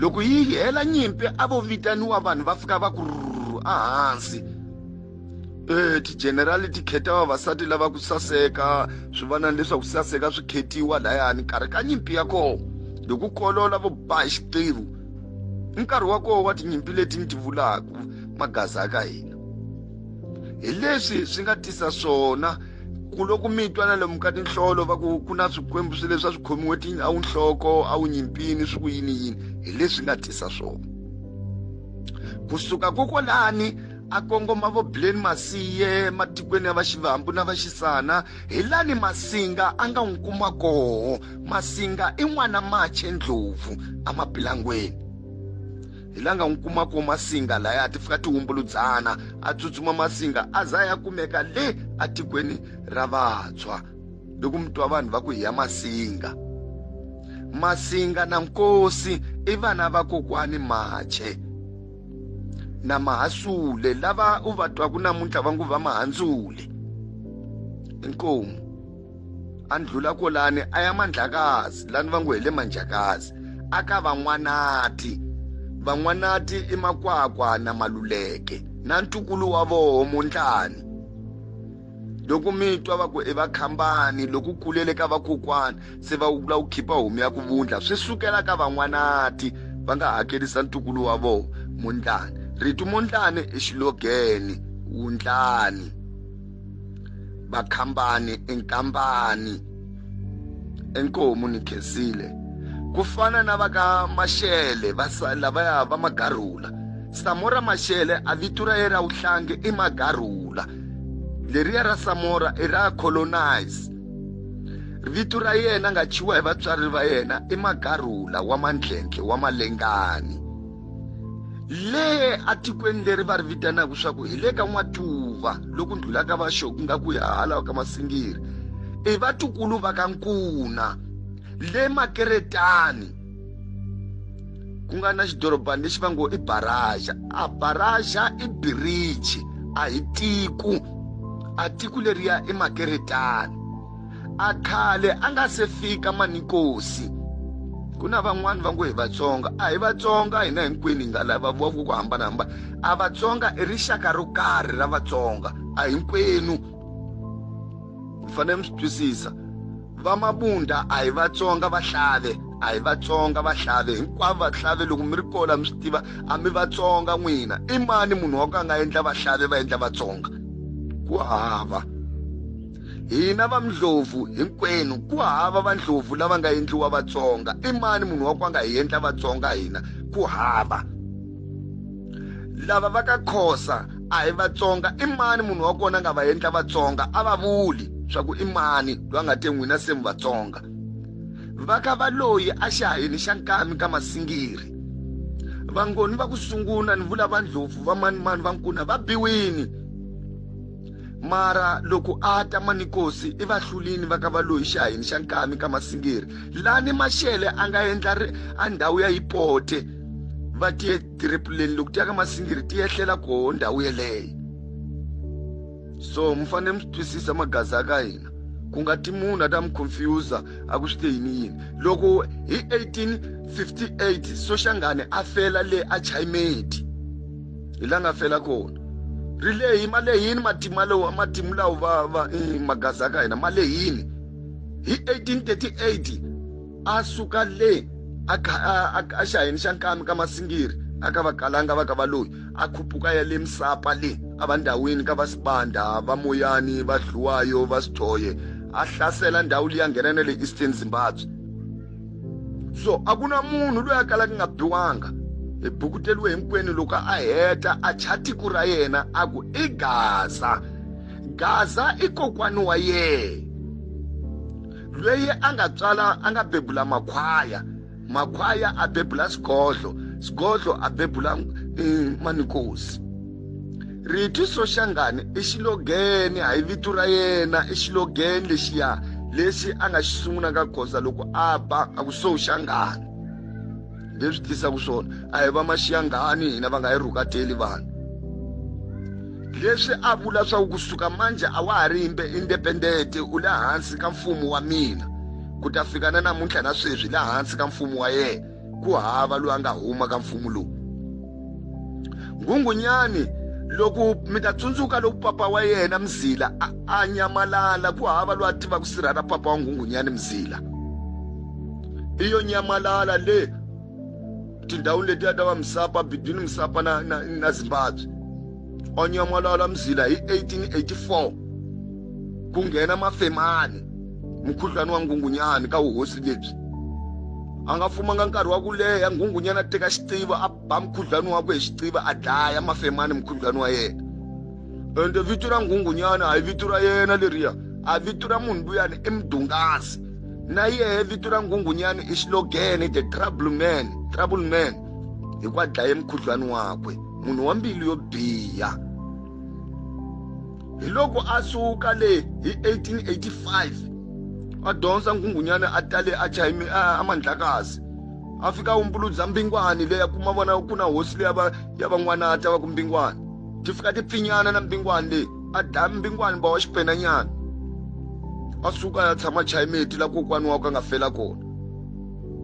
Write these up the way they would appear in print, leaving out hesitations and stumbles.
Loko yi hela nyimpi a vo vitaniwa vanhu va fika va ku rhu ehansi. Tigenerali ti kheta vavasati lava ku saseka, swivanani leswaku saseka swi khetiwa layani nkarhi ka nyimpi ya kona. Loko kolola vo ba hi xiqiru, nkarhi wa kona wa tinyimpi leti ni ti vulaka magaza ka hina. Hi leswi swi nga tisa swona ku loko mi twa na lomu ka tinhlolo va ku ku na swikwembu swi leswi a swi khomiwe a wu nhloko a wu nyimpini swi ku yini yini, hi leswi nga tisa swona. Kusuka kokwalani a kongoma vo Bleni Masiye matikweni ya vaxivambu na vaxisana, hi lani Masinga a nga n'wi kuma koho. Masinga i n'wana Mache Ndlovu emapilangweni, hi la nga n'wi kuma ko Masinga laya ti fika tihumbuludzana, a tsutsuma Masinga a za ya kumeka le atikweni ra Vatshwa. Loko mi twa vanhu va ku hi ya Masinga, Masinga na Nkosi i vana va kokwani Mache na Mahasule, lava u va twaku namuntlha va ngo va Mahandzule. Inkomu a ndlula kolani a ya Mandlakazi, lani va ngo hi le Manjakazi, a ka Van'wanati. Van'wanati i Makwakwa na Maluleke na ntukulu wa voho Mondlani. Loko mi twa va ku i vakhambani, loko kulele ka vakokwani se va vula ku khipa homu ya ku vundla, swi sukela ka Van'wanati va nga hakelisa ntukulu wa voho Mondlani. Rito Mondlani i xilogene, wundlani. Vakhambani i nkambani. Inkomu ni khensile. Ku fana na va ka Mashele, va lavaya va Magarula. Samora Mashele a vito ra yena ra vuhlangi i Magarula. Leriya ra Samora i ra colonize. Vito ra yena nga thyiwa hi vatswari va yena i Magarula wa Mandlendle wa Malengani. Le atikweni leri va ri vitanaka swa ku hi le ka N'watuva, loko ndlulaka va xo ku nga ku ya hala ka Masingiri, i vatukulu va ka Nkuna le Makeretani, ku nga na xidorobani lexi va ngo i Baraja. A Baraja i birichi, a hi tiku. A tiku leriya i Makeretani. A khale a nga se fika Manikosi. Ku na van'wani va ngo hi Vatsonga. A hi Vatsonga hina hinkwenu hi nga lava va ku hambanahambana. A Vatsonga i rixaka ro karhi ra Vatsonga, a hinkwenu. Mi fanele mi swi twisisa. Va Mabunda a hi Vatsonga Vahlave, a hi Vatsonga Vahlave hinkwavo. Vahlave loko mi ri kola mi swi tiva, a mi Vatsonga n'wina. I mani munhu wa ku a nga endla Vahlave va endla Vatsonga? Ku hava. Hina va Ndlovu hinkwenu, ku hava va Ndlovu lava nga endliwa Vatsonga. I mani munhu wa ku a nga hi endla Vatsonga hina? Ku hava. Lava va ka Khosa a hi Vatsonga. I mani munhu wa kona a nga va endla Vatsonga? A va vuli swa ku i mani loyi a nga te n'wina se mi Vatsonga. Va ka Valoyi a xihaheni xa Nkami ka Masingiri. Vangoni va ku sungula ni vula va Ndlovu va manimani va Nkuna va biwini. Mara loko a ta Manikosi i va hlulini va ka Valoyi xihaheni xa Nkami ka Masingiri. Lani Mashele a nga endla a ndhawu ya Yipote, va tiye tirepuleni loko ti ya ka Masingiri ti ehlela koho ndhawu yeleyo. So mi fanele mi swi twisisa magaza ka hina, ku nga ti munhu a ta mi confuse a ku swi te yini yini. Loko hi 1858 Soshangane a fela le a Chayimeti, hi la nga fela kona. Ri lehi ma lehini matimu lawa, matimu lawa va, va, magaza ka hina ma lehini. Hi 1838 a suka le a xaheni xa Nkami ka Masingiri, a ka Vakalanga va ka Valoyi, a khupuka ya le Msapa le a va ndhawini ka va Sibanda, va Moyani, va Dluwayo, va Sithoye, a hlasela ndhawu liya nghena na le Eastern Zimbabwe. So a ku na munhu loyi a kalaka nga biwanga. Hi bukuteriwe hinkwenu. Loko a heta a cha tiko ra yena a ku i Gaza. Gaza i kokwani wa yena loyi a nga tswala, a nga bebula Makhwaya. Makhwaya a bebula Sigodlo, Sigodlo a bebula Manikosi. Rito Soshangane i xilogene, hayi vito ra yena, i xilogene lexiya lexi a nga xi sungula ka Khosa loko a ba a ku Soshangane. Leswi tisaka swona a hi va Maxiyangani hina, va nga hi rhukateli vanhu. Leswi a vula swa ku kusuka manje a wa ha ri independent, u le hansi ka mfumo wa mina ku ta fika na namuntlha na sweswi le hansi ka mfumo wa yena. Ku hava loyi a nga huma ka mfumo lowu. Nghunghunyani loko mi ta tsundzuka loko papa wa yena Mzila a nyamalala, ku hava loyi a tivaka sirha ra papa wa Nghunghunyani Mzila. I yo nyamalala le tindhawini letiya ta va Msapa, between Msapa na Zimbabwe. A nyamalala Mzila hi 1884 ku nghena Mafemani, mukhuhlwani wa Nghunghunyani ka vuhosi lebyi. A nga fumanga nkarhi wa ku leha, Nghunghunyani a teka xitiva a ba mukhuhlwani wakwe hi xitiva a dlaya Mafemani mukhuhlwani wa yena. Ende vito ra Nghunghunyani a hi vito ra yena leriya, a vito ra munhu luyani i Mdungasi. Na yehe vito ra Nghunghunyani i xilogene, the trouble man, trouble man, hi ku a dlaye mukhuhlwani wakwe, munhu wa mbilu yo biha. Hi loko a suka le hi 1885 a dyondza Nghunghunyani a tale a chayimi a Mandlakazi, a fika a wumbuludza mbingwani leyi a kuma vona ku na hosi leyi ya van'wanata va ku mbingwani, ti fika ti pfinyana na mbingwani leyi, a dlaya mbingwani ba wa xipenanyana, a suka ya tshama chayimeti la kokwani wakwe a nga fela kona.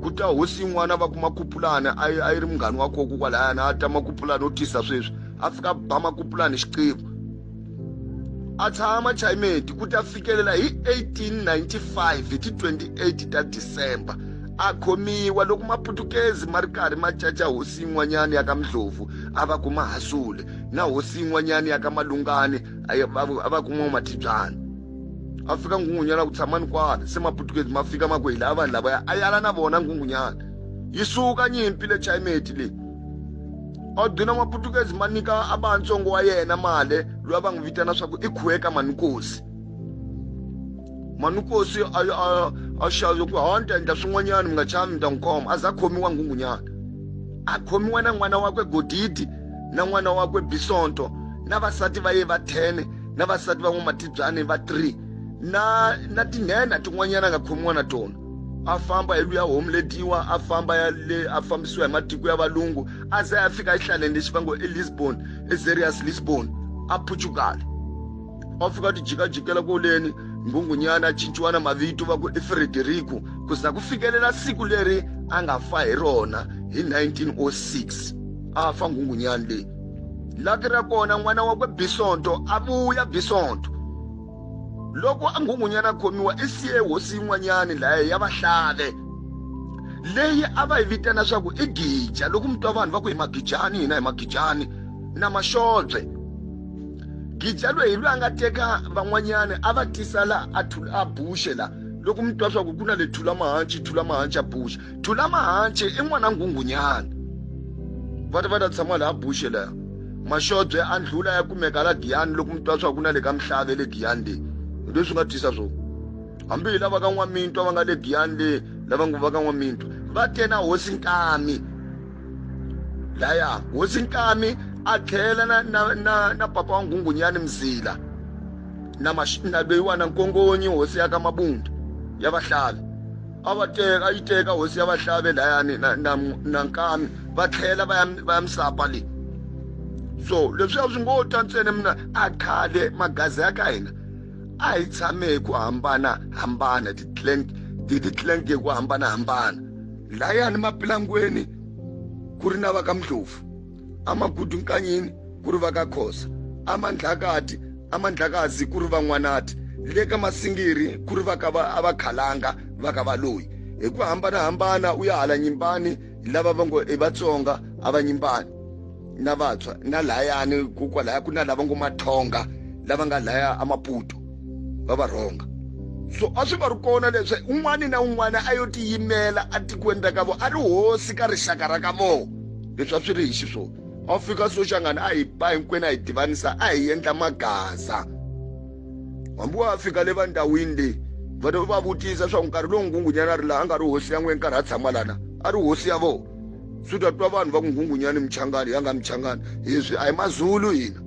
Ku ta hosi yin'wana va ku Makupulani, a yi ri munghani wa koko kwalayana, a ta Makupulani o tisa sweswi, a fika a ba Makupulani xiqivo, a tshama chayimeti ku ta fikelela hi 1895 hi ti 28 ta December a khomiwa loko maputukezi ma ri karhi ma caca hosi yin'wanyana ya ka Mdlovu a va kuma Hasule, na hosi yin'wanyana ya ka Malungani a va kuma Matibyana. A fika Nghunghunyana ku tshamani kwala, se maputukezi ma fika ma ku hi lava vanhu lavaya, a yala na vona Nghunghunyana. Yi suka nyimpi le chayimeti leyi. A gcina maputukezi ma nyika a va ntsongo wa yena mali loyi a va n'wi vitana swa ku i Khueka Manukosi. Manukosi a xava ku ha ni ta endla swin'wanyana mi nga chavi mi ta n'wi khoma, a za a khomiwa Nghunghunyana. A khomiwa na n'wana wakwe Godidi na n'wana wakwe Bisonto na vasati va ye va 10 na vasati va n'wamatibyani va 3 na tinhenha tin'wanyana a nga khomiwa na tona. A famba hi luya homeletiwa, a famba ya le, a fambisiwa hi matiko ya valungu, a za ya fika exihlaleni lexi va ngo i Lisbon, eZerias Lisbon, a Portugal. A fika ti jikajikela koleni, Nghunghunyana a cinciwa na mavito va ku i Frederico, ku za ku fikelela siku leri a nga fa hi rona hi 1906. A fa Nghunghunyani leyi. Laki ra kona n'wana wakwe Bisonto a vuya Bisonto. Loko a Nghunghunyana a khomiwa i siye hosi yin'wanyani laya ya Vahlave leyi a va yi vitana swa ku i Gija, loko mi twa vanhu va ku hi Magijani hina hi Magijani na Maxobye. Gija loyi hi loyi a nga teka van'wanyani a va tisa la a buxe la, loko mi twa swa ku ku na le Thula Mahanchi, Thula Mahanchi a buxe. Thula Mahanchi i n'wana Nghunghunyana, va ta va ta tshama laha buxe laha. Maxobye a ndlula ya kumeka la Giyani, loko mi twa swa ku na le ka Mhlave le Giyani leyi, hi leswi nga twisa swona. Hambi hi lava ka N'wamintwa va nga le Giyani le, lava ngo va ka N'wamintwa va te na hosi Nkami laya. Hosi Nkami a tlhela na papa wa Nghunghunyani Mzila na loyiwana Nkongonyi, hosi ya ka Mabunda ya Vahlave. A va teka, a yi teka hosi ya Vahlave layani na Nkami, va tlhela va ya Msapa le. So leswi a swi ngo ta ntsena mina a khale magaza ya ka hina a hi tshame hi ku hambana hambana, ti-clan hi ku hambana hambana. Layani Mapilangweni ku ri na va ka Mdlovu, a Magudunkanyini ku ri va ka Khosa, a Mandlakati, a Mandlakazi ku ri va N'wanati, le ka Masingiri ku ri va ka va a va Khalanga va ka Valoyi. Hi ku hambana hambana u ya hala Nyimbani, lava va ngo i Vatsonga a va Nyimbani na Vatswa, na layani ku kwalaya ku na lava ngo Mathonga lava nga laya a Maputo va va rhonga. So a swi nga ri kona leswi un'wani na un'wana a yo tiyimela atikweni ra ka vo, a ri hosi ka rixaka ra ka vo. Leswi a swi ri hi xiswona. A fika Soshangana a hi ba hinkwenu, a hi divanisa, a hi endla magaza. Hambi wa fika le va ndhawini leyi va ta va vutisa swa ku nkarhi lowu Nghunghunyana a ri laha a nga ri hosi ya n'we, nkarhi a tshama lana a ri hosi ya vona. Swi ta twa vanhu va ku Nghunghunyani Mchangani ya nga Mchangani, leswi a hi Mazulu hina,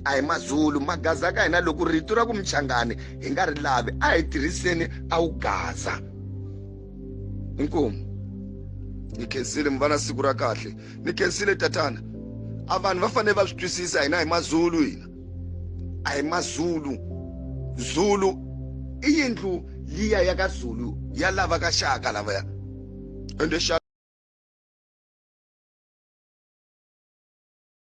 a hi Mazulu. Magaza ka hina loko rito ra ku Mchangani hi nga ri lavi, a hi tirhiseni a wu gaza. Inkomu ni khensile, mi va na siku ra kahle. Ni khensile tatana. A vanhu va fanele va swi twisisa, hina hi Mazulu, hina a hi Mazulu. Zulu i yindlu liya ya ka Zulu ya lava ka Xaka lavaya. Ende xa